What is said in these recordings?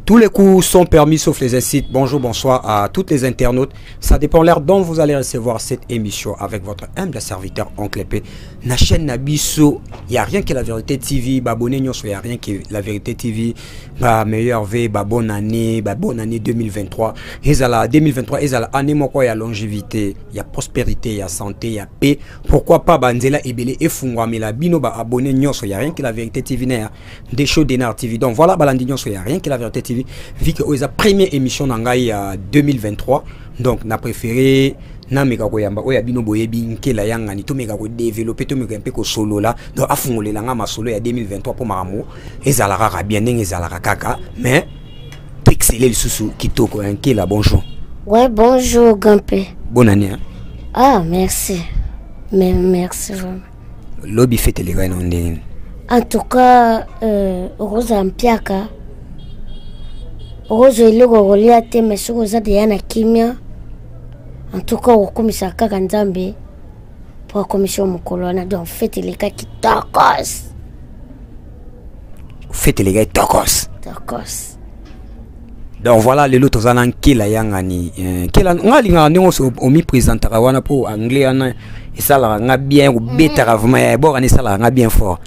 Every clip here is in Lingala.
Tous les coups sont permis sauf les incites. Bonjour, bonsoir à toutes les internautes. Ça dépend l'heure dont vous allez recevoir cette émission avec votre humble serviteur Oncle P. Na chaîne na biso, il n'y a rien que la vérité TV. Ba abonné il n'y a rien que la vérité TV. Ba meilleur V, ba bonne année, ba bonne année 2023. Ezala 2023, ezala année moko ya longévité, ya prospérité, ya santé, ya paix. Pourquoi pas ba nzela ebele efungwamela bino ba abonné nyonso, il n'y a rien que la vérité TV na des shows Denar TV. Donc voilà balandi nyonso, il n'y a rien que la vérité TV. Vu que oyo première émission na ngai ya 2023, donc na préféré nameka koyamba oyo ya bino boyebi Nkela Yangani, tomeka kodévelopper, tomeka mpe kosolola. Donc afungolela nga masolo ya 2023 mpo makambo ezalaka kaka bien ndenge ezalaka kaka, mais toexcelle lisusu kitoko. Nkela, bonjour. Ouais, bonjour Gampé. Bonne année, hein? Ah, merci. Mais merci vraiment. Lobi fête elekai na ndenge? En tout cas, okozala mpiaka, okozwa eloko kolia te, mais soki oza deya na kimia, en tout cas okokomisa kaka Nzambe mpo akomisa yo mokolo wana. Donc fête elekaki tokos. Fête elekai tokos. Tokos. Donc voilà, lelo toza na Nkela Yangani. Nkela, nga alingaka ndenge omiprésentaka wana mpo anglais wana esalaka nga bien, kobetaka vraiment ya ebor wana esalaka nga bien fort.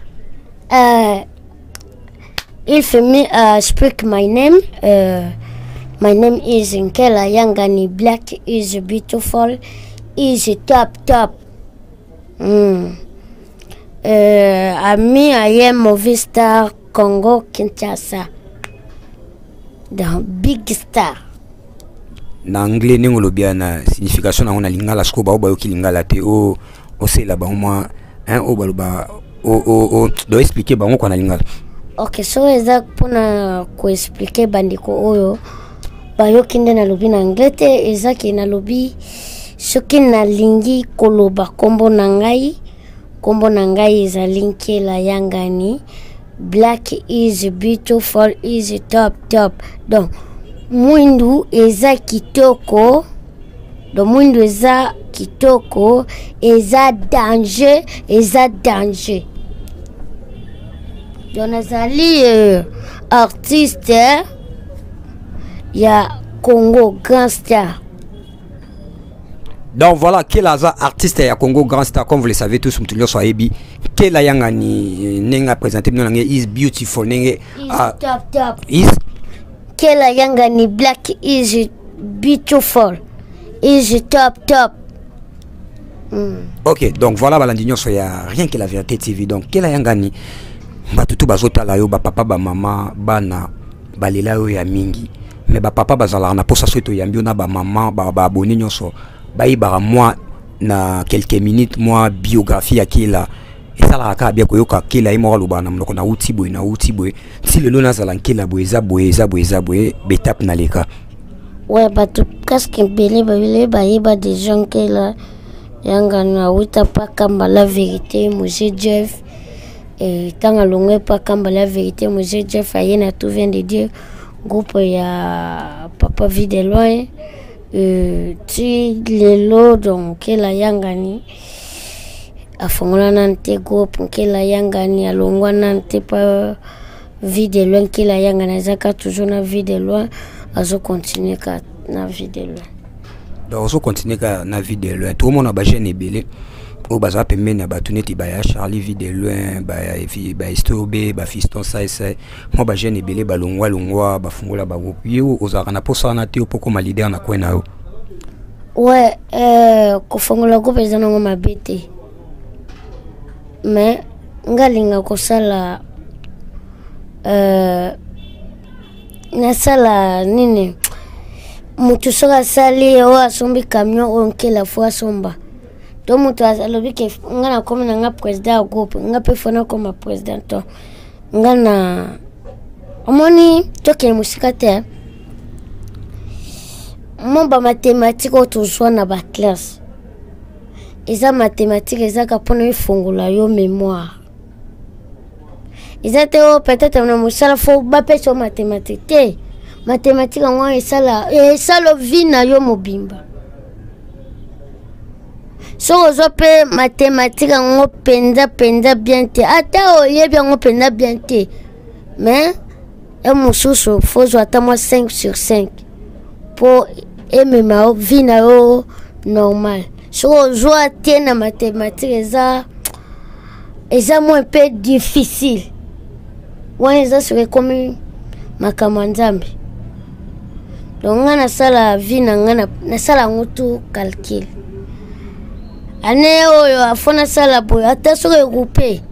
If me speak my name, my name is Nkela Yangani. Black is beautiful, is top top. Me, I am movie star Congo Kinshasa. The big star. Na anglais ndenge olobi wana, signification nango na lingala sikoyo, bao bayoki lingala te, o osela bango mwa oyo baloba, do expliquer bango kwa na lingala. Ok, so eza mpona koexpliquer bandeko oyo bayoki nde nalobi na anglais te, eza ke nalobi soki nalingi koloba nkombo na ngai, nkombo na ngai ezali Nkela Yangani. Black is beautiful, is top top. Donc mwindu eza kitoko, donc mwindu eza kitoko, eza danger, eza danger. Donc nazali artiste ya Congo, grand star. Donc voilà, Nkela aza artiste ya Congo, grand star, comme vous le savez tous, mutu nyonso ayebi Nkela Yangani ndenge apresente bino nange is beautiful ndenge. Is top top. Is Nkela Yangani, black is beautiful, is top top. Ok, donc voilà, balandi nyonso ya rien que la vérité TV. Donc Nkela Yangani, bato tu bazotala yo, bapapa, bamama, bana balela yo ya mingi, mais bapapa bazalaka na mposa soki toyambi yo na bamama, baabonné nyonso bayebaka mwa na quelques minutes mwa biographie ya Kela. Esalaka kaka bien koyoka Kela ye moko alobaka na monoko: nauti boye, nauti boye, ti lelo nazala Nkela boye, eza boye, eza boye, eza boye, betape naleka. Ouais, bato presque ebele babele bayeba déjà Nkela Yangani awuta pa Kamba la vérité Mose Jeff. Ntango alongwe pa Kamba la vérité Mose Jeff, aye na Tout vient de Dieu, groupe ya papa Vie de Loin, ti lelo. Donc Nkela Yangani afongola nanu te groupe. Nkela Yangani alongwa nanu te pa Vie de Loin. Nkela Yangani azaka toujours na Vie de Loin, azocontinue ka na Vie de Loin. Donc ozocontinue kaka na Vie de Loin. Tokomona bajeune ebele oyo bazala pembeni ya bato neti baya Charlie Vie de Loin, baestobe, bafiston saisai, mwa bajeune ebele balongwa longwa, bafungola bagroupe. Ye ozalaka na mposa wana te mpo koma leader na kwe na yo? Ouais, kofongola groupe eza nango mabe te, mais nga alinga kosala, nasala nini, motu soki asali oyo asombi camion oyo, Nkela fo asomba. To moto alobi ke nga nakomi na nga président ya groupe, nga mpe fo nakoma président. To nga na omoni, tokende mosika te. Mo bamathématique oyo tozwa na baclasse eza mathématique, ezaka mpona efongola yo mémoire. Eza te oyo peut-être na mosala fo bapesa yo mathématique te. Mathématique yango esala, esala vie na yo mobimba. Soki ozwa mpe mathématique yango mpenza mpenza bien te, ata oyebi yango mpenza bien te, mais e mosusu fo ozwa ata mwa 5 sur 5 mpo emema yo vie na yo normal. Soki ozwa te na mathématique, eza mwa mpe difficile. Wana eza soki ekomi makambo ya Nzambe. Donc nga nasala vie na nga, nasala yango tout calcul. Ane oyo fo nasala boye, ata soki egroupe,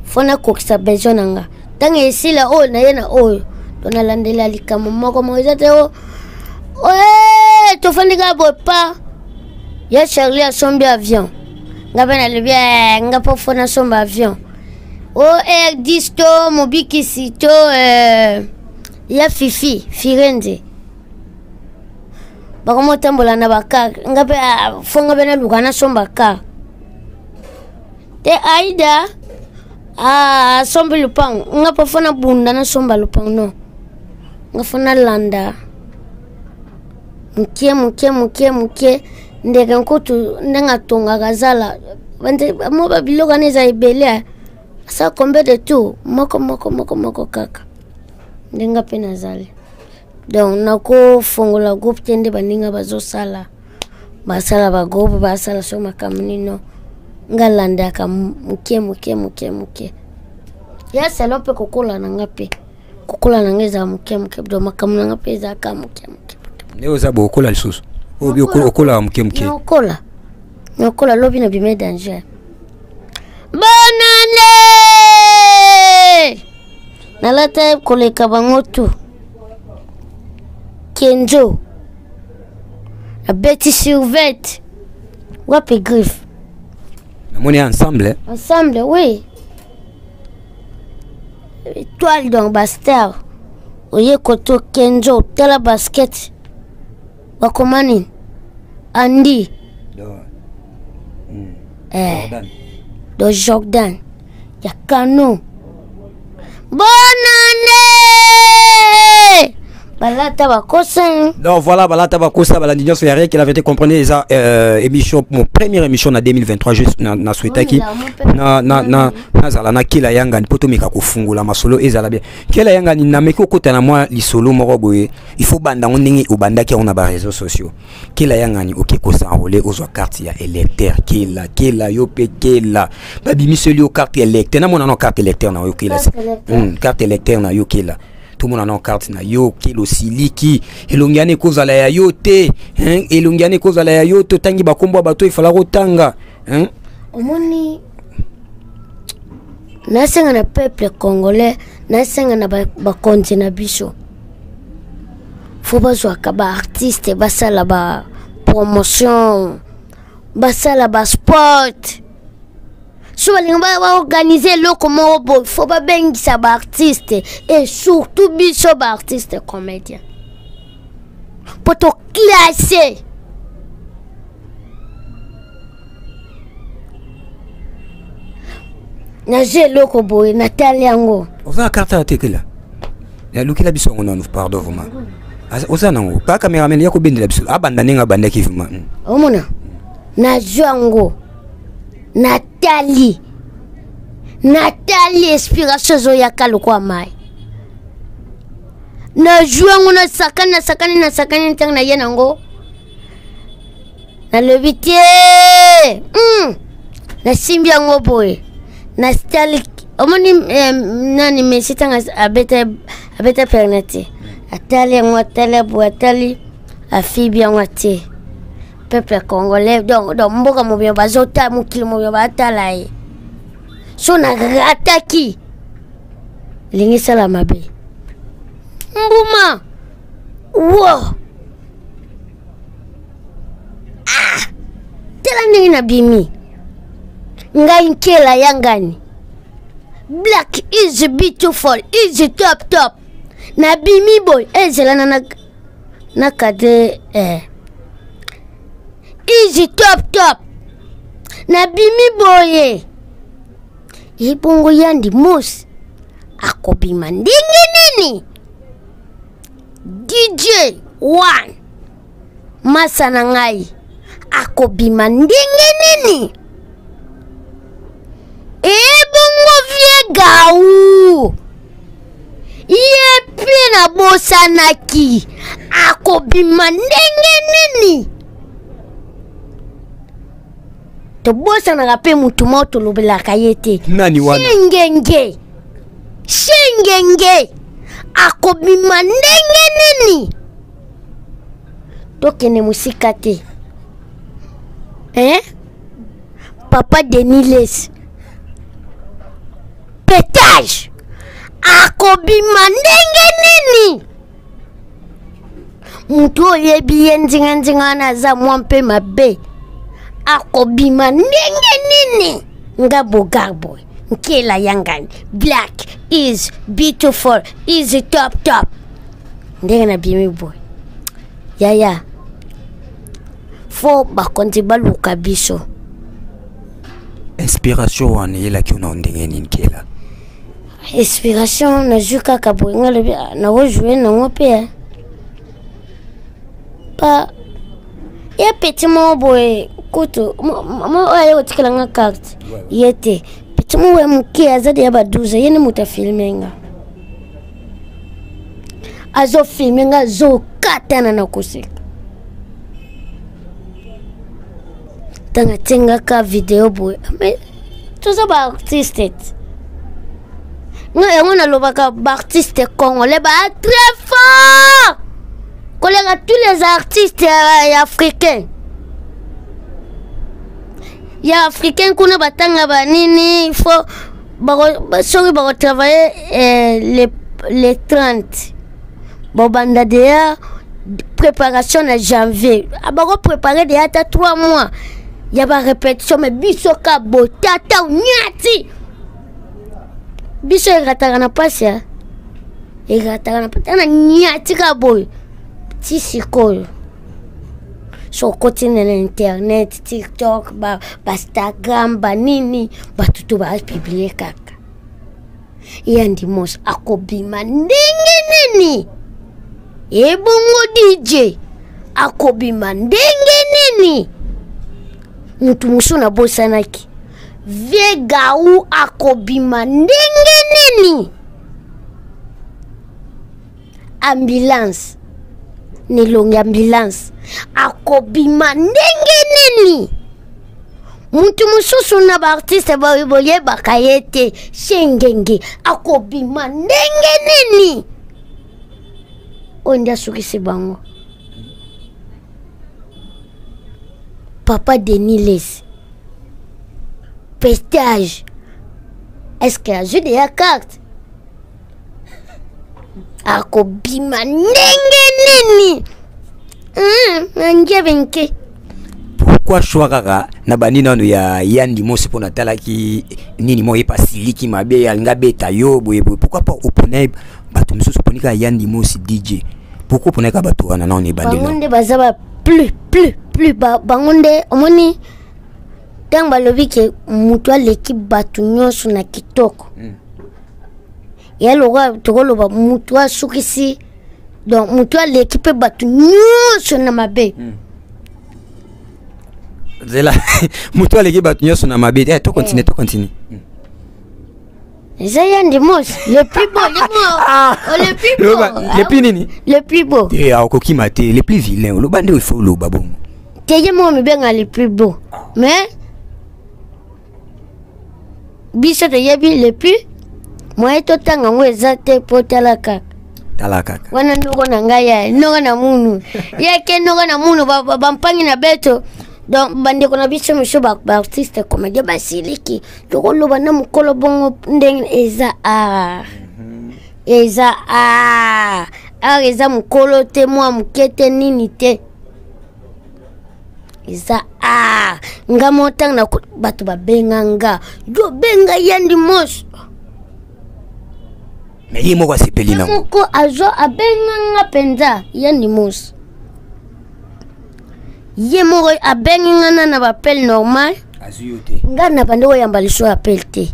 fo nakokisa besoin na nga. Ntango esila oyo, naye na oyo. To nalandela likambo moko moko. Eza te o tofandi kaka boye pa ya Charlie asombi avion, nga mpe nalobi nga mpo fo nasomba avion o R10 to mobikisi to ya Fifi Firenze. Bakomotambola na bacar, nga mpe fo nga mpe naluka nasomba car te. Aida asombi lupango, nga mpe fo nabunda nasomba lupango. No, nga fo nalanda mokie mokie mokie mokie. Ndeke nkutu ndenge atongaka zala mo babiloko wana eza ebele. Asa combien de tour, moko moko moko moko kaka ndenge mpe nazali. Donc nakofongola groupe te nde baninga bazosala, basala bagroupe, basala so makambo nino. Nga landaka moke moke moke moke ya salon mpe kokola na nga mpe kokola na nga ezala moke moke. Donc makambo na nga mpe ezalaka moke moke. Nde oza bo okola lisusu obi okolaka moke moke. Nakola, nakola. Lobi na bime danger. Bonane nalata koleka bango tu. Kenzo nabeti survêt wapi griffe. Namoni ensemble. Ensemble, oui, étoile. Donc bastar oye koto Kenzo, tala basket bakoma nini, Andi do Jordan ya kano. Bonane balata bakosa. Donc voilà, balata bakosa. Balandi nyonso ya Rien que la vérité, comprenez, eza émission, mon première émission na 2023. Juste na na souhaitaki na na na nazala na Kela Yangani mpo tomeka kofungola masolo ezala bien. Kela Yangani, nameki okota na mwa lisolo moko boye. Il faut banda yango ndenge obandaki yango na baréseaux sociaux. Kela Yangani, oke kos'enrôler, ozwa carte ya électeur. Kela, Kela, yo mpe Kela, babimiseli yo carte électeur. Namona no carte électeur na yo, Kela. Carte électeur na yo, Kela, tomona na carte na yo. Kela, osiliki, elongi wana ekozala ya yo te, elongi wana ekozala ya yo te. Otangi bakombo ya bato efala kotanga. Omoni, nasenga na peuple congolais, nasenga na bakonzi na biso, fo bazwaka baartiste, basala bapromotion, basala basport. So balingi baorganiser eloko moko boye, fo babengisa baartiste, et surtout biso baartiste comédien, mpo toclasse. Nazwi eloko boye, natali yango. Oza na carte ya te, Kela? Lukela biso yango nanu, pardon, vraiment. Oza nango kaka? Cameraman ya kobendela biso, abanda ndenge abandaki vraiment. Omona, nazwi yango, natali, natali, inspiration ezoyaka lokola mai. Nazwi yango, nasakani, nasakani, nasakani. Ntango naye nango, nalobi te, Nasimbi yango boye, nasitali. Omoni nani, Messi, ntango abeta, abeta penalty, atali yango, atali boye, atali, afibi yango, atie. Peuple congolais, donc mboka mobimba bazotala, mokili mobimba batala ye. So narataki, elingi esala mabe mbuma wo. Ah! Tala ndenge nabimi ngai nkela ya ngani. Black is beautiful is top top. Nabimi boye ezelana na, na cadre eh. Is top top. Nabimi boye ebongo yandi mosi akobima ndenge nini? DJ One masa na ngai akobima ndenge nini? Ebongo vie gau ye mpe nabosanaki akobima ndenge nini? Tobosanaka mpe motu moko tolobelaka ye te. Nani wana? Shengenge, shengenge akobima ndenge nini? Tokende mosika te eh? Papa Denis Les petage akobima ndenge nini? Motu oyebi ye nzinganzinga wana aza mwa mpe mabe, akobima ndenge nini? Nga bogar boy nkela yangani, black is beautiful is top top. Ndenge nabimi boy yaya, fo bakonzi baluka biso. Inspiration wana eyelaki yo na ndenge nini, Nkela? Inspiration nazwi kaka boye, nga lobi nakojoue nango mpe pa ya petit moko boye. Kutu oyo aye kotikela nga carte ye te, petit moko ya moke aza deya ba 12, ye nde moto afilme nga, azofilme nga, azokatana na koseka. Ntango atiengaka video boye, mais toza baartiste te. Nga yango nalobaka, baartiste congolais ba très fort koleka tous les artistes ya africain, ya africain kuna batanga banini. Fo soki bakotravaille les 30, bobanda deya préparation na janvier, bakoprépare deya ata 3 mois ya barépétition. Mais biso ka botata onyati biso erataka na mpasi, ya erataka na mpasi na nyati ka boye. Ti sikoyo so okoti na internet, TikTok, bainstagram, banini, bato to bapublie kaka Yandi Mos akobima ndenge nini, ebongo DJ akobima ndenge nini, mutu mosusu nabosanaki, vie gau akobima ndenge nini, ambulance nelongi ambulance akobima ndenge nini, mutu mosusu na baartiste boyebaka ye te, shengenge akobima ndenge nini. Oyo nde asukisi bango. Papa Denis Les pestage, est-ce que azwi deya carte? Akobima ndenge nini? Nanjebe nke. Pourquoi choix kaka na bandi nano ya Yandi Mosi? Mpo natalaki nini moko yepa siliki mabe alinga beta yo boye boye. Pourquoi pas opona bato mosusu, oponi kaka Yandi Mosi, DJ? Pourquoi opona kaka bato wana nano ebandeli? Bango nde baza ba plus plus plus, bango nde omoni ntango balobi ke moto aleki bato nyonso na kitoko, ya lokola tokoloba moto asukisi, donc moto aleki mpe bato nyonso na mabe. Zela, moto aleki bato nyonso na mabe, eh, tocontinue, tocontinue. Eza Yandi Mos le plus beau le, ah, le plus beau. Le plus nini? Le plus beau. Te, akokima te, le plus vilain oloba nde, ifo oloba bongo. Te, ye moko mibenga le plus beau, mais biso toyebi le plus moye totanga yango eza te, mpo tala kaka. Tala kaka. Wana noko na ngai ya noko na munu yeke noko na munu bampangi na beto. Donc bandeko na biso mosusu baartiste comédien basiliki, tokoloba na mokolo bongo ndenge eza art, eza art, art eza mokolo te, mwa moke te, nini te. Eza ah, nga mo ntango na bato babenga nga, yo benga Yandi Mosi. Mais ye moko asepeli nango. Moko azwa abenga nga mpenza Yandi Mosi. Ye moko abengi nga na na bapele normal. Azwi yo te. Nga na bandi koyamba liso appel te.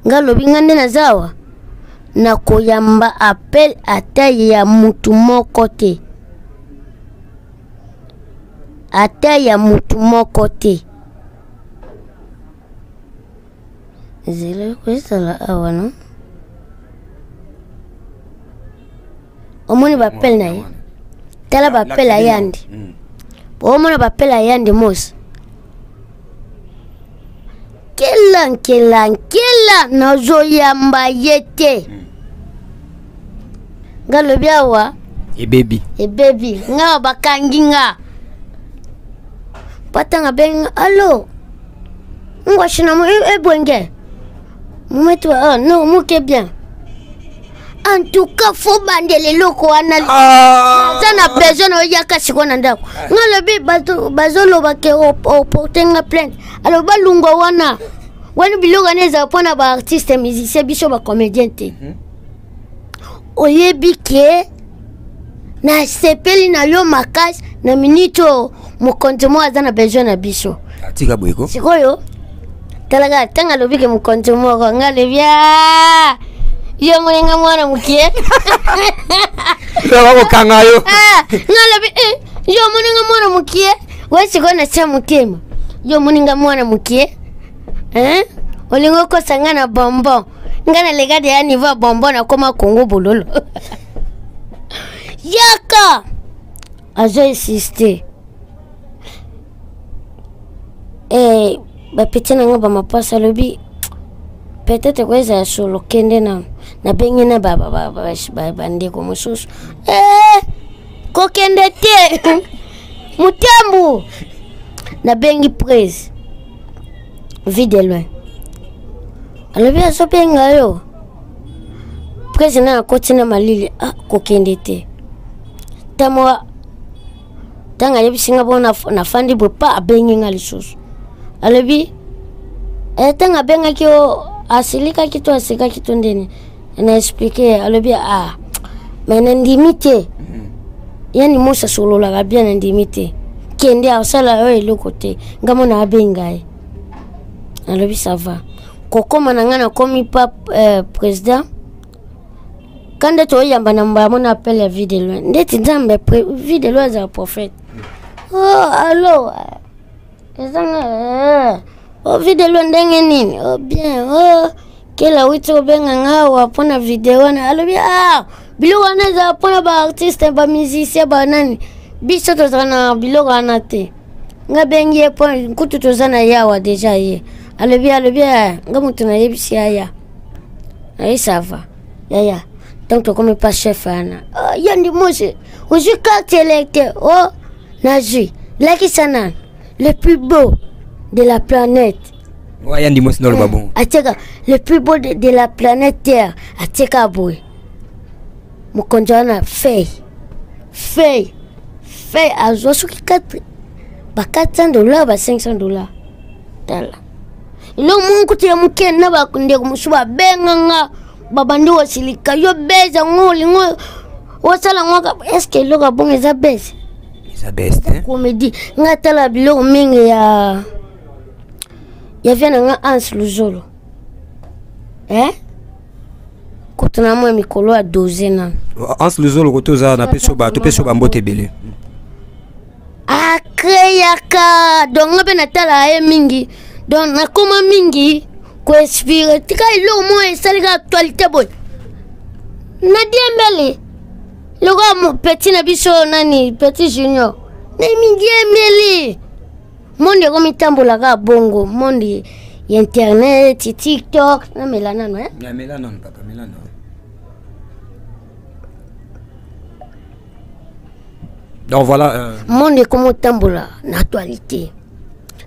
Nga lobi nga nde naza awa. Nakoyamba appel ata ya mutu moko te. Ata ya mutu moko te. Zela kozala awa no. Omoni bapele na ye. Tala bapele ya Yandi. Omona bapele ya Yandi Mosi. Nkela nkela nkela nazoyamba ye te. Nga lobi awa ebebi. Ebebi nga bakangi nga. Patanga benga allo. Ngwashi na mo ebwenge. Mumetu ah non muke bien. En tout cas faut bandela eloko wana. Naza na besoin na oyaka sikoyo na ndako. Nga lobi bato bazoloba ke oporte nga plainte. Alors balungwa wana. Wana biloko wana ezala mpona ba artiste musicien biso ba comédien te. Oyebi ke nasepeli na yo makasi na minute oyo mokonzi moko aza na besoin na biso. Atika boye ko. Sikoyo talaka ntango alobi ke mokonzi moko nga alobi yo moninga mwana mokie. Bakokanga yo. Nga alobi yo moninga mwana mokie. We sikoyo natia motema. Yo moninga mwana mokie. Hein? Olingi okosa nga na bonbon. Nga na lega deya niveau ya bonbon nakoma Congo bololo. Yaka! Azo insister. Eh, ba petit na nga ba mapasa alobi peut-être koyeza ya solo kende na nabengi na bandeko mosusu. Eh, kokende te. Mutambu. Nabengi prise. Vie de loin. Alobi azobenga yo. Président akoti na malili, ah, kokende te. Tamwa ntango ayebisi nga bongo nafandi boye pa abengi nga lisusu. Alobi ntango abengaki yo asilikaki to asekaki to ndeni na expliquer alobi ah mais nandimi te. Yani Mosi asololaka bien nandimi te. Kende asala yo eloko te. Nga mona abenga ye. Alobi ça va. Kokoma na nga nakomi pa président. Kande toyamba na mbala mona appel ya vie de loin. Ndeti Nzambe vie de loin azala prophète. Oh allo. Ezanga oh vie de loin ndenge nini? Oh bien. Oh kela witi obenga nga awa mpona video wana. Alobi ah biloko wana ezala mpona ba artiste, ba musicien, ba nani. Biso tozala na biloko wana te. Nga bengi ye mpo nkutu toza na ye awa deja ye. Alobi, alobi, nga moto nayebisi aya. Aye ça va. Yaya. Donc tokomi pa chef wana. Oh, Yandi Mosi, ozwi carte électeur. Oh, nazwi. Lakisa nani? Le plus beau de la planète. Ouais, Yandi Mosi naloba bongo. Atiaka le plus beau de la planète Terre. Atiaka boye. Mokonzi wana feuille. Feuille. Feuille azwa soki 4 ba 400 $, ba 500 $. Tala. Eloko moko kutu ya moke na ba ndeko mosusu babenga nga, babandi kosilika yo beze yango olingo osala yango kaka. Est-ce que eloko ya bongo eza beze? Eza beze te. Comédie. Nga tala biloko mingi ya vie na nga Hans Luzolo. Hein? Kutu na mwa mikolo ya dose na. Hans Luzolo koto oza na peso ba, to peso ba mbote ebele. Akreaka donc nga mpe natala ye mingi. Donc nakoma mingi koinspire tika eloko moko esalika actualité boye. Nadiembeli lokola petit na biso nani petit junior. Namidiembeli monde ekomitambolaka bongo monde ya internet, TikTok, namela nano, hein? Ya, mela nano, papa, mela nano. Donc voilà, Monde ekomotambola na actualité.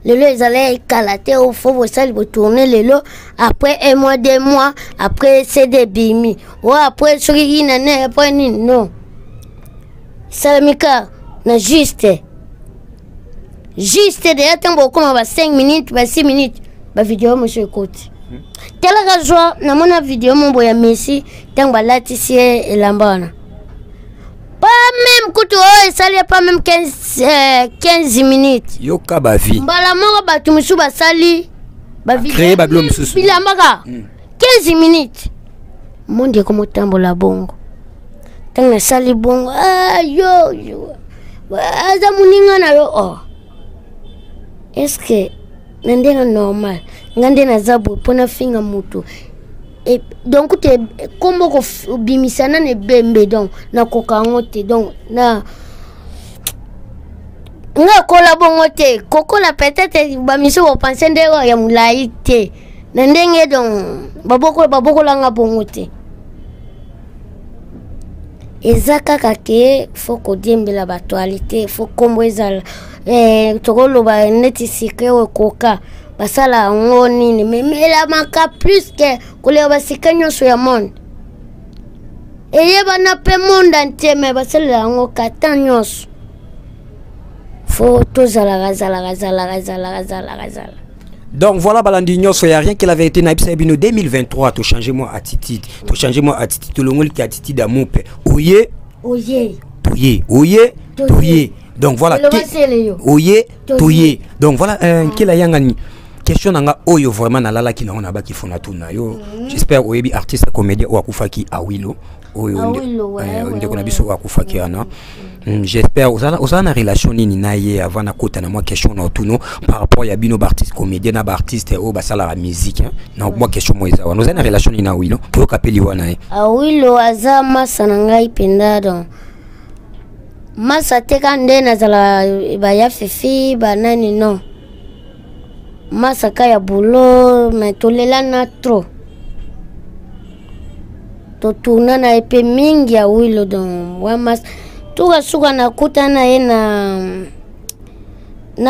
Lelo ezala ekala te, o fo bosali botourne lelo après un mois, 2 mois, après CD bimi. O après soki une année, après nini, non. Esalamika na juste. Juste deya ntango bokoma ba 5 minutes, ba 6 minutes, bavideo mosusu ekoti. Talaka zwa, namona video mombo ya Messi ntango balatisi ye elamba wana, pas même kutu oyo esali ye pas même 15 minutes. Yoka bavi. Mbala moko bato mosusu basali. Créer babilo mosusu. Bilamba kaka 15 minutes, monde ekomotambola bongo. Ntango nasali bongo, ah, yo, yo aza moninga na yo. Oh, est ce que na ndenge normal, nga nde naza boye mpo nafinga motu? Donc te, kombo kobimisa nano ebembe, donc nakoka yango te. Donc na nga kola bongo te, kokola peut-être bamiso bopense nde oyo ya molai te na ndenge. Donc babokolanga bongo te. Eza kaka ke faut kodiembela baactualité, faut kombo ezala. Tokoloba neti sucré oyo ekoka basala yango nini, memelamaka plus ke koleka basucré nyonso ya monde, eyebana mpe monde entier, me basalela yango katan nyonso. Faut tozalaka, zalaka, zalaka, zalaka, zalaka, zala. Donc voilà, balandi nyonso ya Rien que la vérité, nayebisa bino 2023 tochange mwa attitude, tochange mwa attitude, tolongoli ki attitude ya mope oye. Oye. Toye, oye, toye. Donc voilà. Oye, toye. Donc voilà, Nkela Yangani, question na nga oyo vraiment nalalaki nango, nabaki fona tuna yo. J'espère oyebi artiste comédien oyo akufaki, Awilo, oyo ndeko na biso oyo akufaki wana. J'espère ozala na relation nini na ye? Avant nakota na mwa question na otuno par rapport ya bino baartiste comédien na baartiste oyo basalaka musique, na mwa question mo eza wana: ozali na relation nini na Awilo? Oyoka mpe liwa na ye. Awilo aza masa na ngai mpenza. Donc masa te ka nde nazala baya fifi banani, non, masa ka ya boulot, mais tolelana trop, totourna na ye mpe mingi. Awilo, donc wa masa tukasuka, nakuta na ye na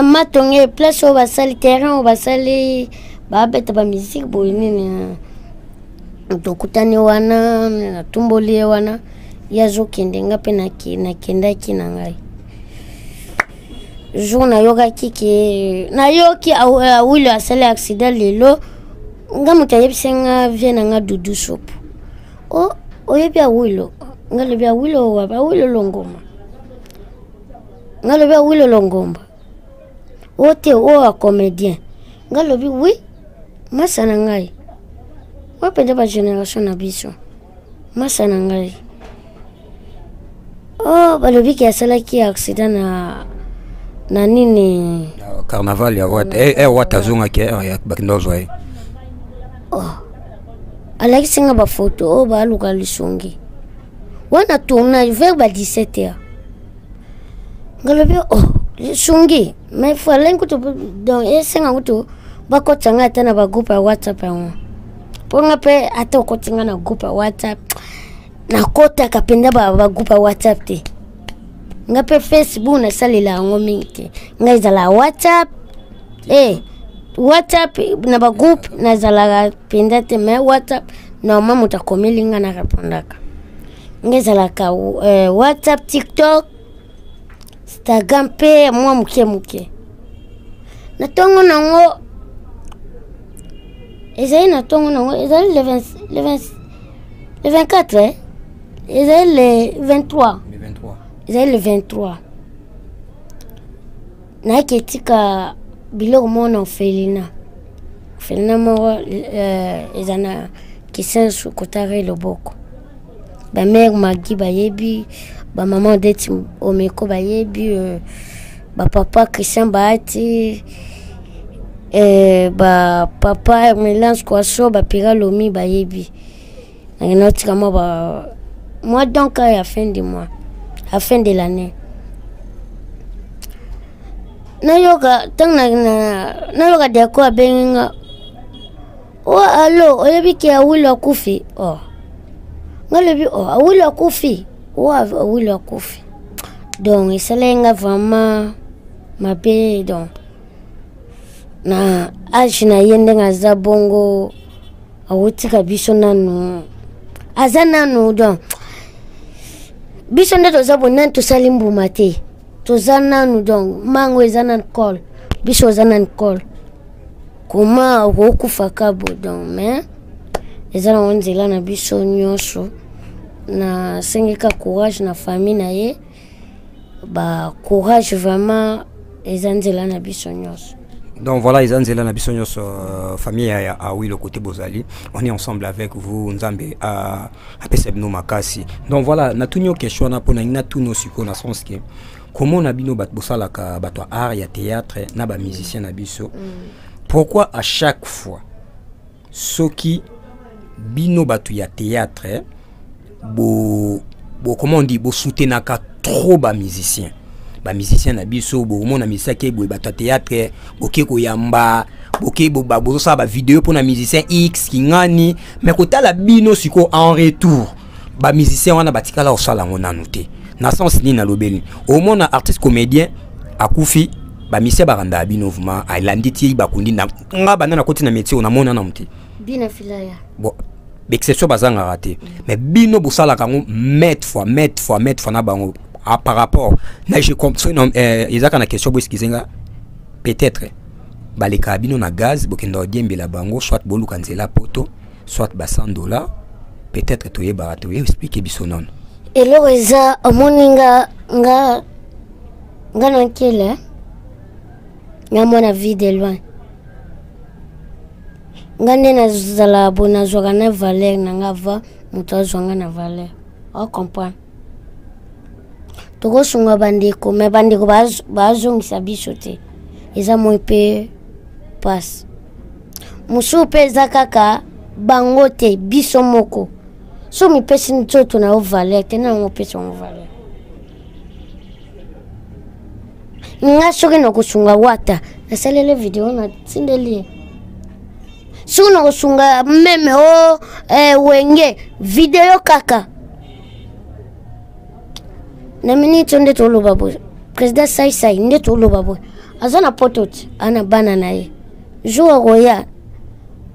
Matonge, place oyo basali terrain, oyo basali babeta bamusique boye nini. Tokutani wana, natumboli ye wana, ye azokende, nga mpe nakendaki na ngai. Jour nayokaki ke nayoki Awilo asali accident lelo, nga moto ayebisi nga, vie na nga Dudu Sopo: "O, oyebi Awilo?" Nga lobi: "Awilo wapi? Awilo Longoma?" Nga lobi: "Awilo Longomba o te, oyo ya comédien?" Nga lobi: "Oui, masa na ngai oyo mpenza, bagénération na biso, masa na ngai." Oh, balobi ke asalaki accident na nini. Carnaval ya Wata, Wata azongaki, bakenda ozwa ye. Oh. Alakisi nga bafoto oyo baluka lisungi wana, tournage vers ba 17 heures. Ngalobi: "Oh, lisungi." Mais fallait kutu, donc esenga kutu bakotisa nga ata na bagroupe ya WhatsApp yango, mpo nga mpe ata okoti nga na groupe ya WhatsApp, nakotaka mpenza bagroupe ya WhatsApp te. Nga mpe Facebook nasalela yango mingi te. Nga ezala WhatsApp, WhatsApp na bagroupe nazalaka mpenza te, mais WhatsApp normal, moto akomeli nga na répondaka. Nga ezalaka WhatsApp, TikTok, Instagram mpe mwa moke moke. Na ntongo nango ezali, na ntongo nango ezali le 24, ezali le 23. Le 23. Ezali le 23, nayaki etika biloko moko na orphelinat, orphelinat moko eza na Kisensu, kotare loboko. Bamare Magi bayebi, bamama Odeti Omeko bayebi, bapapa Christian Bahati, bapapa Melance Kwaso, bapira Lomi bayebi. Nakende otika mwa ba mwa, donc ya fin du mois, à fin de l'année. Nayoka ntango nayoka Deko abengi nga: "O, alo, oyebi ke Awilo akufi?" O, nga lobi: "O, Awilo akufi?" "O, Awilo akufi." Donc esalaki nga vraiment mabe. Donc na age na ye, ndenge aza bongo, awotika biso nanu, aza nanu. Donc biso nde toza boye, nani tosali mbuma te. Toza nanu donc mango eza nanu kole, biso oza nanu kole, koma okokufa ka boye. Donc mais eza nango nzela na biso nyonso. Nasengi ka courage na famille na ye, ba courage vraiment, eza nzela na biso nyonso. Donc voilà, eza nzela na biso nyonso, famille ya Awilo côté bozali, on est ensemble avec vous. Nzambe apesa bino makasi. Donc voilà, natuni yo question wana mpona ngai natuni sikoyo na sens ke komona bino bato bosalaka, bato ya art, ya théâtre na bamusicien na biso, pourquoi à chaque fois soki bino bato ya théâtre bo, comment on dit, bosoutenaka trop bamusicien, bamusicien na biso? Bomona musicien ke boye, bato ya théâtre boke koyamba, boke bozosala bavideo mpona musicien x kingani, mais kotala bino sikoyo en retour, bamusicien wana batikala kosala yango nanu te. Na sens nini nalobeli? Omona artiste comédien akufi, bamusicien bakandaka bino vraiment, alandi ti bakundi. Na nga banda nakoti na métier oyo, namona nanu te. Bina filaya. Bon, exception bazangaka te, mais bino bosalaka yango maintes fois, maintes fois, maintes fois na bango. Ah, par rapport na je soki ezaka na question, boexcuse nga, peut-être balekaka bino na gaz, bokenda kodiembela bango, soit boluka nzela poto, soit ba 100 $, peut-être toyebaka te. Oye explique biso nono. Eloko eza, omoni nga na nkele nga mwana vie de loin, nga nde nazala boye, nazwaka na valeur na nga va moto azwa nga na valeur. Ocomprendre, tokosunga bandeko, me bandeko bazongisa biso te. Eza moi mpe pasi mosusu mpe eza kaka bango te, biso moko. So mipesi nzoto na yo valeur te, na yango opesi yango valeur. Nga soki nakosunga Wata, nasaleli video, natindeli ye. Soki nakosunga meme o Wenge, video kaka na miniti oyo nde toloba boye. Président Saisai nde toloba boye, aza na poto ti ana bana na ye. Jour akoya,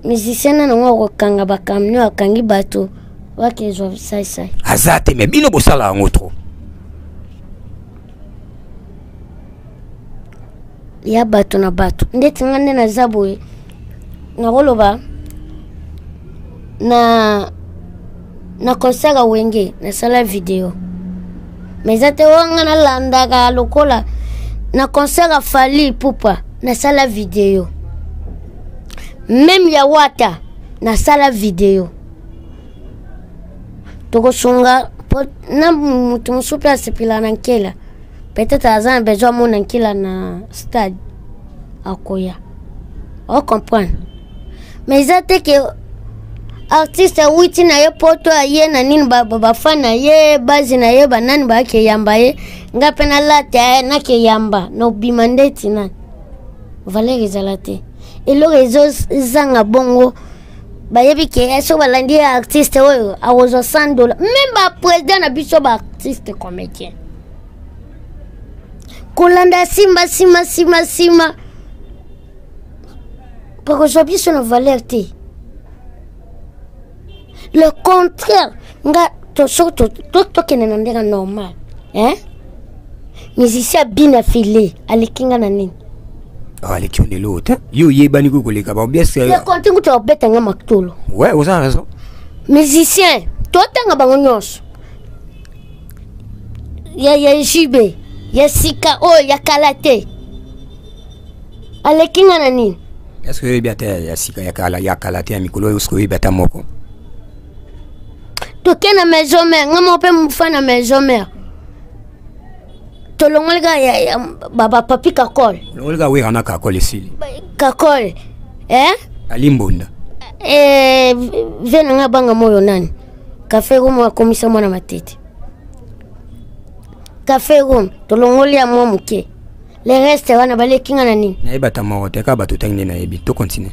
musicien na nango akokanga bacamion, akangi bato bakezwa Saisai. Aza te, mais bino bosala yango trop. Ya bato na bato, ndeti nga nde naza boye, nakoloba na concert ya Wenge, nasala video, mais eza te oyo nga nalandaka. Lokola na concert ya Fally Ipupa, nasala video, même ya Wata, nasala video. Tokosunga po na moto mosusu mpe asepela na nkela, peut-être aza na besoin amona nkela na stade, akoya. Ocomprendre, mais eza te ke artiste awuti na ye poto, aye na nini, bafan na ye, base na ye, banani bakeyamba ye, nga mpe nalata nakeyamba, nobima ndeti nani? Valeur ezala te. Eloko ezozanga bongo, bayebi ke soki balandi ye, artiste oyo akozwa 100 $. Même baprésident na biso, baartiste comédien, kolanda nsima nsima nsima nsima, bakozwa biso na valeur te. Le contraire, nga soki tokende na ndenge normal, hein? Musicien abina file aleki nga na nini? Aleki yo lelo te, yo oyebani koki koleka baobiese. Konti kutu obeta nga makitolo. Ouais, oza raison. Musicien totanga bango nyonso ya JB ya sika, oyo ya kala te, aleki nga na nini? Est ce que oyebi ata ya sika, ya kala te, ya mikolo oyo, soki oyebi ata moko? Toke na Maison Mère, nga moko mpe mofa na Maison Mère, tolongoli kaka bapapi Kakol. Longoli kaka Wera na Kakol, esili. Kakol, eh? Alimbonda. Eh, ve na nga banga moyo nani, Café Room, akomisa mwana matete. Café Room, tolongoli ya mwa moke, le reste wana baleki nga na nini? Nayebi ata moko te, kaka bato tangi nde nayebi. To continue.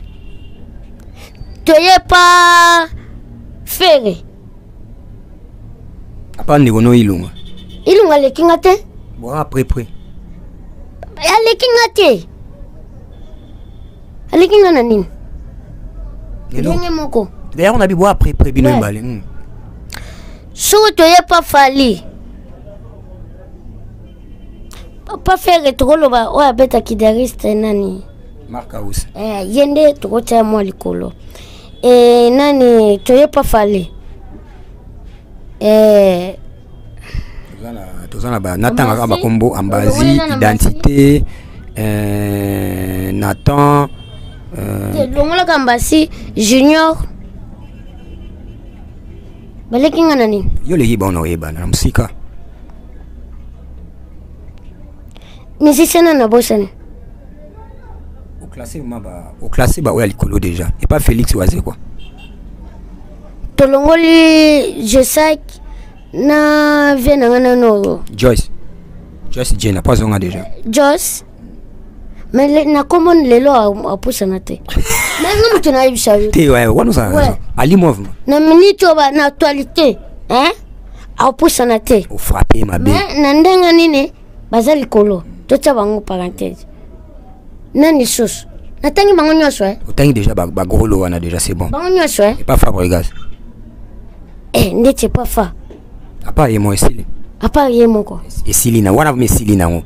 Toye pa Ferre. Apa ndeko no Ilunga. Ilunga aleki nga te. Bon, après près. Aleki nga te, aleki nga na nini? Ndenge moko. D'ailleurs on a bi bo après près bino mibale. Soki toye pa Fally, Pa Ferre tokoloba oyo abeta guitariste nani? Marc House. Eh, ye nde tokotia mwa likolo. Eh, nani toye pa Fally. Eh, toza na ba natangaka bakombo Ambazi, Identité, euh, Nathan euh... longolaka Ambasi Junior baleki nga na nini? Yo leki bona oyebana na mosika. Musicien na nabosani. Oclasse ma ba oclasse ba oyo ya likolo déjà et pas Félix Wazekwa. Tolongoli Jesak na vie na nga nano Joyce. Joyce Jena po azonga déjà. Joyce mais le, na kombo lelo apusana te. Mais nga moto nayebisa yo te wana ozala ali moi vraiment na minute oyo na actualité hein apusana te. Ofrappe mabe. Mais na ndenge nini baza likolo totia bango parenthèse nani susu natangi bango nyonso eh? Otangi déjà bagros lo wana déjà, c'est bon. Bango nyonso eh? Epa Fabregas. Eh, ndeti epa fa apa ye moko esili. Apa ye moko. Esili na wana esili nango.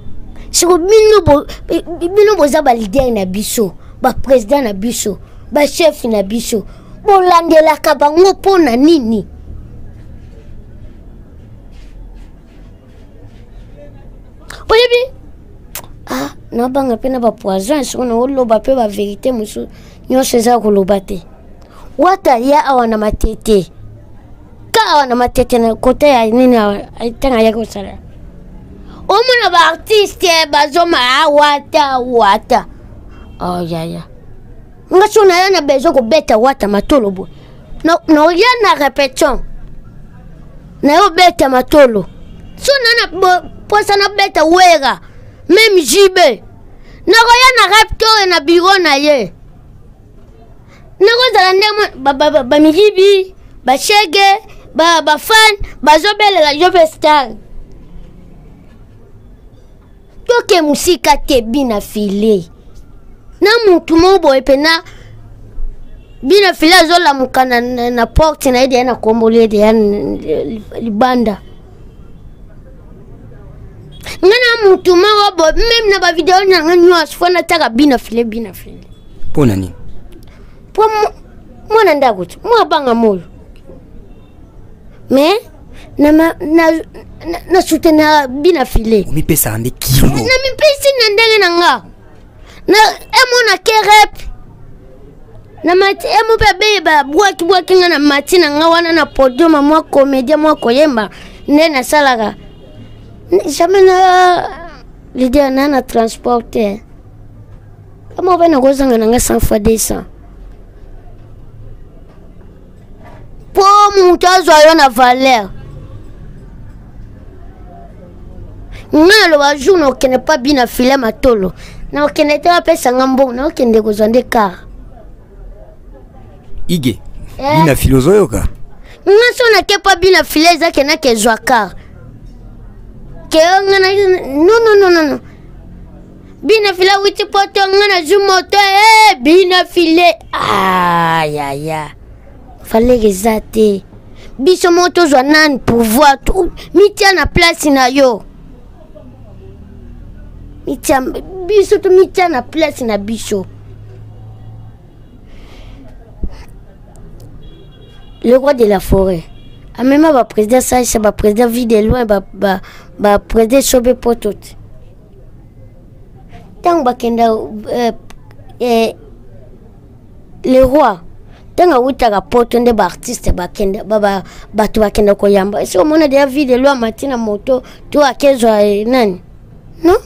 Siko bino bo, bino boza baleader na biso, baprésident na biso, bachef na biso, bolandelaka bango mpo na nini? Oyebi ah, nabanga mpe na bapoison siko naoloba mpe baverité mosusu nyonso eza koloba te. Wata ya awa na matete ka awa na matete na kote ya nini awa ntango ayaki kosala omona baartiste bazoma wata wata. Oh, yaya nga so naya na besoin kobeta wata matolo boye naoya na répétition nayo beta matolo so na na posa nabeta wera meme jibe nakoya na reptore na biro na ye nakozala nde bamiyibi bashege bafan bazobelela yo mpe star toke mosika te bina file na mutu moko boye mpena bina file azolamuka na, na, na porte na ye deya na komboli ye deya libanda nga na mutu moko boye meme na bavideo na nga nyonso fo nataka bina file bina file. Mpo na nini? Mpo mwana ndako ti mwa banga moyo mais na, na, na, na soutenir bina file. Omipesaka nde kilo. Namipesi na ndenge na nga na emona ke rep na mati emo mpe abeye babwakibwaki nga na mati na nga wana na podium mwa comédien mwa koyemba nde nasalaka jamais na leader na na transport te kama mpe nakozanga na nga 100 fois 200 mpo moto azwa yo na valeur. Nga naloba jour nakokende pa bina file matolo nakokende te bapesa nga mbongo nakokende kozwa nde car. Ige eh. Bina file ozoyoka nga so nake pa bina file eza ke nake zwa car ke nga na non non non non bina file awuti poto nga nazwi moto eh, bina file ayaya valeur eza te. Biso moko tozwa nani pouvoir mitia na place na yo mitia biso to mitia na place na biso. Le roi de la forêt amema baprésident Sacha, baprésident vie de loin, baprésident sobe poto te ntango bakenda le roi ntango awutaka poto nde baartiste bakenda bato bakenda koyamba esi omona deya vie de loi mati na moto to akezwa nani non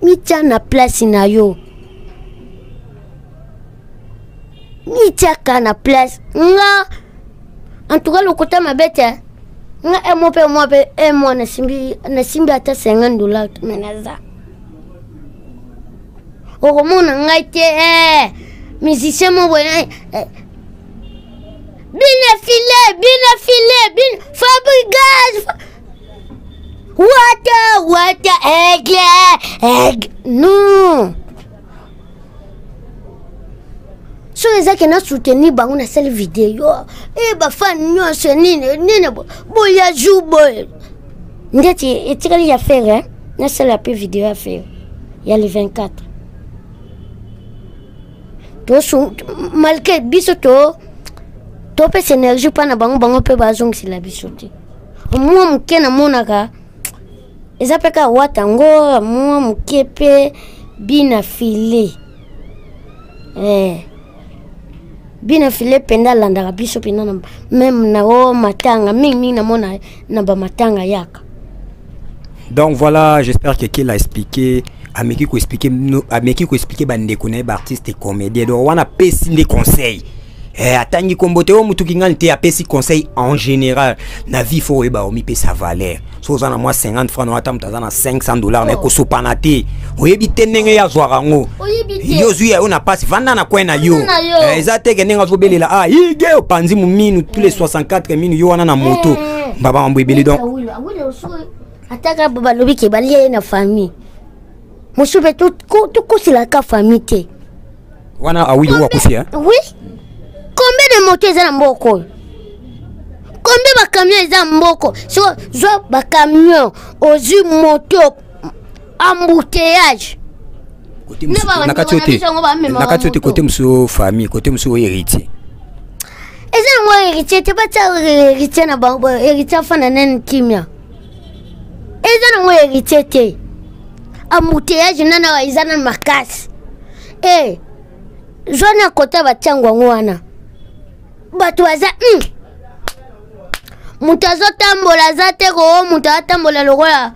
mitia na place na yo mitiaka na place nga en tout cas lokota mabe te nga emo mpe mwa mpe emo nasimbi ata 50 $ me naza okomona ngai te musicien mo boye bina file bina file bina Fabregas wata wata aigle aigle non soki ezaki na soutenir bango nasali video e bafani nyonso nini nini boya jour boye. Ndeti etikali ya Ferre, nasala mpe video ya Ferre ya le 24. Tosu malgré biso to topesa énergie mpa na bango, bango mpe bazongisela biso te. Mwa moke namonaka eza mpe kaka wata yango mwa moke mpe bina file eh. Bina file mpenza alandaka biso mpenza na meme na o matanga mingimingi namona na bamatanga yaka. Donc voilà, j'espère que qu'il a expliqué, ameki ko expliquer, ameki ko expliquer bandeko na ye baartiste et comédien. Donc wana apesi nde conseil. Eh, atangi kombo te oyo motu kingani te, apesi conseil en général. Na vie faut oyeba omipesa valeur. So oza na mwa 50 francs na ata moto aza na 500 $ na ye, kosopana te. Oyebi te ndenge ye azwaka yango. Oyebi te. Yo ozwi ya yo na pasi, vanda na coin na yo. Vanda na yo. Eh, eza te ke ndenge azobelela ah ige opanzi mominu tous les 64 minu yo wana na moto. Baba mambo ebele donc. Awilo, awilo, so ataka balobi ke balia ye na famille. Mosusu mpe tokoselaka famille te. Wana awili oyo akufi, hein? Oui. Combien de moto eza na mboka oyo? Combien bacamion eza mboka? So zwa bacamion, ozwi moto, embouteillage. Côté Ne mosusu- ba na kati oyo bandeko na te. biso yango bamemaka Na kati oyo te, moto. côté mosusu famille, côté mosusu oyo héritier. Eza yango héritier te, batia héritier na bango, héritier afanda nani kimia. Eza nango héritier te. Embouteillage nana awa eza nanu makasi. Eh, zwa na kota batiango yango wana. Bato baza, Moto azotambola aza te ko, moto atambola lokola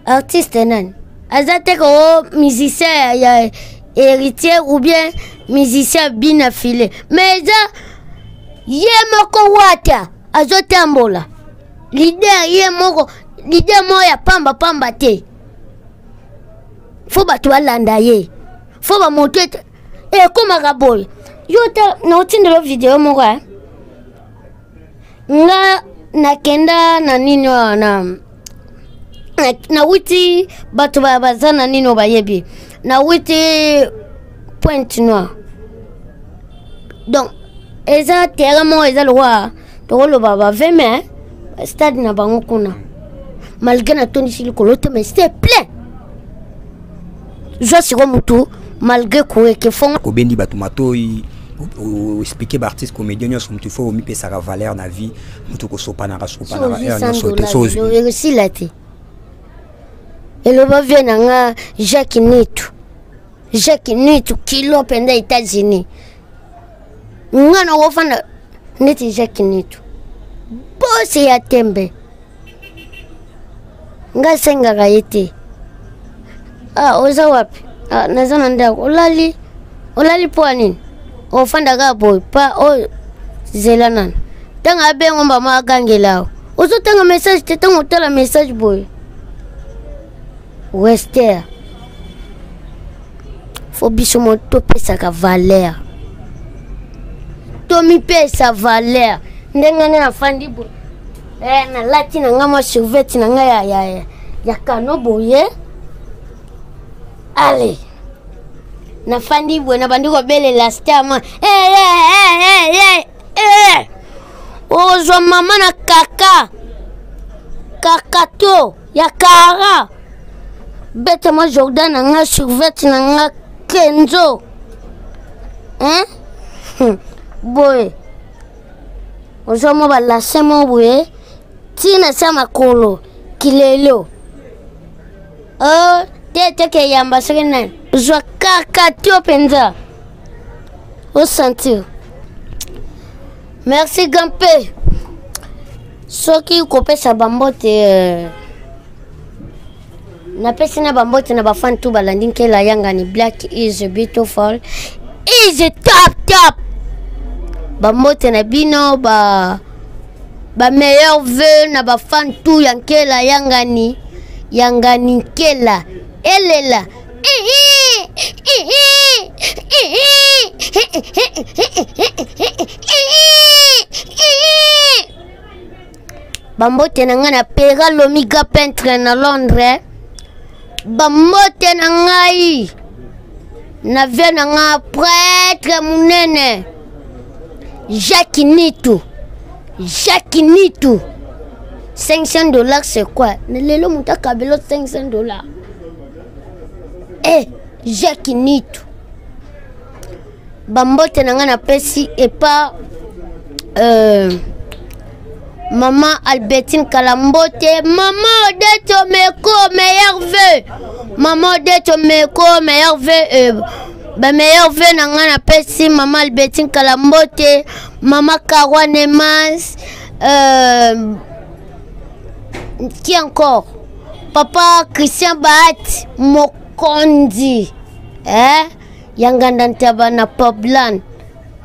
artiste nani? Aza te ko musicien ya héritier ou bien musicien bina filet. Mais eza ye moko wata azotambola. Leader ye moko, leader moko ya pamba pamba te. Fo bato balanda ye. Fo ba moto ete ekomaka boye. Yo ta na otindelo video moko, eh? Nga nakenda na nini oyo na nawuti bato baza na nini oyo bayebi. Nawuti Pointe Noire. Donc eza terrain moko eza lokola tokoloba ba 20 mai stade na bango kuna. Malgré natondisi likolo te, mais c'était plein. Zwa siko mutu malgré koyeke fongo. Kobendi bato matoi, oexpliquer baartiste comédien nyonso, motu faut omipesaka valeur na vie, motu kosopanaka sopanaka heure nyonso te. So ozwi Ekosila te. Eloba vie na nga Jacques Nitu, Jacques Nitu kilo mpenza États-Unis. Nga na kofanda neti Jacques Nitu bose ya tembe, nga asengaka ye te. Ah, oza wapi? Ah, naza na ndako. Olali, olali mpo ya nini? Ofanda kaka boye pa oyo, zela nano ntango abengo mbama agangela awa. Ozotanga message te, ntango otala message boye wester. Fo biso mo topesaka valeur, tomipesa valeur. Ndenge nde nafandi boye, eh, nalati na ngai mwa survete na ngai ya kano boye. Ale nafandi boye, nabandi kobelela star ma eh, eh, eh, eh, eh, eh. Ozwa mama na kaka kakato ya kara bete mwa Jordan na nga survete na nga Kenzo, hein? Boye ozwa mwa balase mo boye ntina sa makolo kilelo. Oh, te teke yamba soki nani ozwa kaka to mpenza osentir. Merci gampe. Soki kopesa bambote, napesi na bambote na bafan tu balandi Nkela Yangani. Black is beautiful, is top top. Bambote na bino, ba meilleur vœu na bafan tu ya Nkela Yangani. Yangani Nkela elela. Bambote na ngai na Pera Lomiga peintre na Londres. Bambote na ngai na vie na ngai prêtre monene Jacques Nitu, Jacques Nitu. 500 dollars c'est quoi? Lelo moto akabelo 500 dollars. Eh, Jacques Nitu. Bambote na ngai napesi epa euh, mama Albertine Kalambote, mama Odette Omeko, meilleur vœu. Mama Odette Omeko, meilleur vœu. Euh, ba meilleur vœu na ngai napesi mama Albertine Kalambote, mama Karwa Nemans, euh, qui encore? Papa Christian Bahat Mokondi, eh? Ya nganda ntaba na Poblan.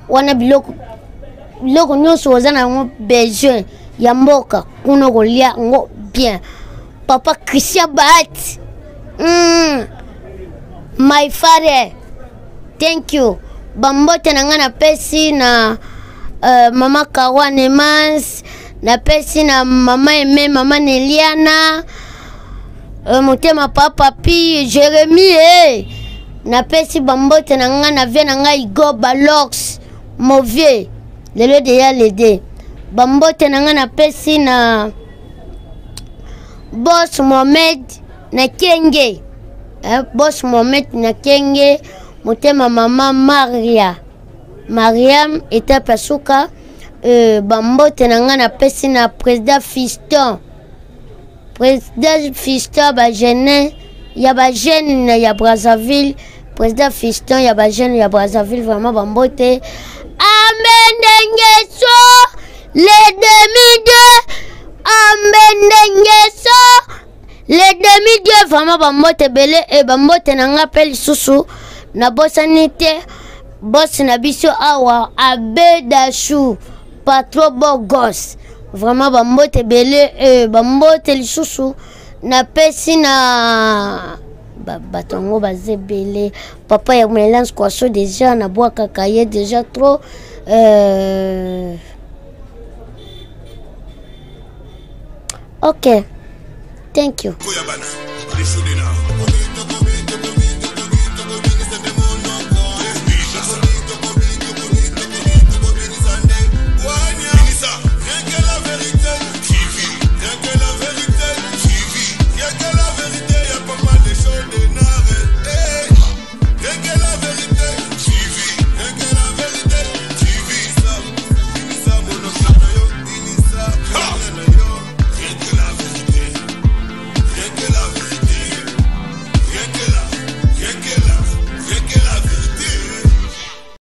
Wana biloko biloko nyonso oza na yango besoin ya mboka kuna kolia yango bien. Papa Christian Bahat, my father, thank you. Bambote na ngai napesi na mama Karwa Nemans, napesi na mama Aimé, mama Neliana, motema papa Pi Jérémie, eh. Napesi bambote na ngai na vie na ngai Igor Balox, mon vieux, lelo deya lede. Bambote na ngai napesi na Boss Mohamed na Kenge, eh, Boss Mohamed na Kenge, motema mama Maria, Mariam etape suka. Bambote na ngai napesi na président Fiston, président Fiston ba jeune ya ba jeune ya Brazzaville, président Fiston ya ba jeune ya Brazzaville, vraiment bambote. Amendengeso le demi-dieu, amendengeso le demi-dieu, vraiment bambote ebele. E bambote na nga mpe lisusu nabosani te boss na biso awa Abe Dashu, patron bogos, vraiment bambote ebele. E bambote lisusu napesi na bato yango baza ebele. Papa ya Melance Kwaso déjà nabwakaka ye déjà trop. Ok, thank you. Koyabana, les